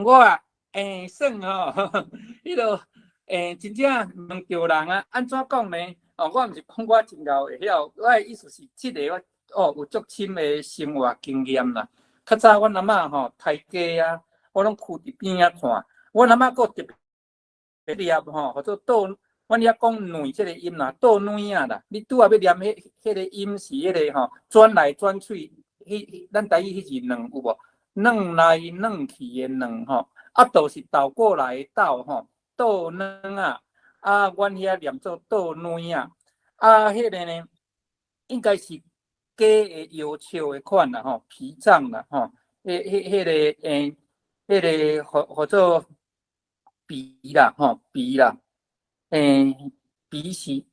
我啊，算吼，彼落真正問著人啊，按怎講呢？哦，我毋是講我真𠢕會曉，我的意思是，這个我哦有足深的生活經驗啦。較早阮阿嬤吼刣雞啊，我攏跍佇邊仔看。阮阿嬤閣特別念吼，號做倒，阮遐講卵這个音啦，倒卵仔啦。你拄仔欲念彼个音是彼个吼，轉來轉去，彼咱台語彼字卵有無？轉來轉去的轉吼，啊，倒是倒過來的倒吼，倒卵仔，啊，阮遐念做倒卵仔，啊，彼个呢，應該是雞的腰笑的款啦吼，脾臟啦吼，彼彼彼个，彼个號號做脾啦吼，脾啦，脾是，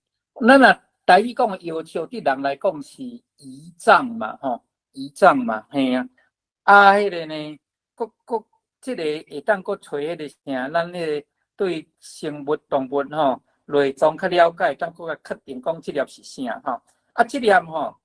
咱若台語講的腰笑，對人來講是胰臟嘛吼，胰臟嘛，嘿啊。啊，彼个呢，閣閣這个會當閣揣彼个啥，咱彼個對生物動物吼內臟較了解，當閣較確定講這粒是啥吼。啊，這粒吼，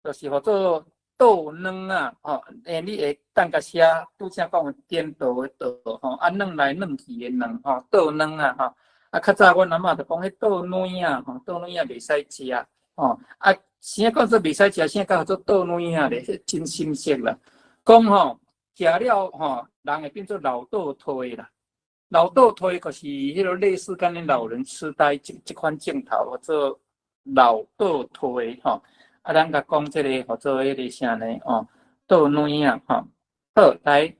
就是號做倒卵仔吼，你會當共寫拄才講的顛倒的倒吼，啊，轉來轉去的轉吼，倒卵仔吼。啊，較早阮阿嬤就講彼倒卵仔吼，倒卵仔袂使食吼。啊，啥叫做袂使食？啥叫做倒卵仔咧？真深色啦。講吼，食了吼，人會變做老倒退啦。老倒退就是彼个類似敢若老人痴呆這款症頭，號做老倒退吼。啊，咱共講這个號做彼个啥呢？哦，倒卵仔吼。好，來。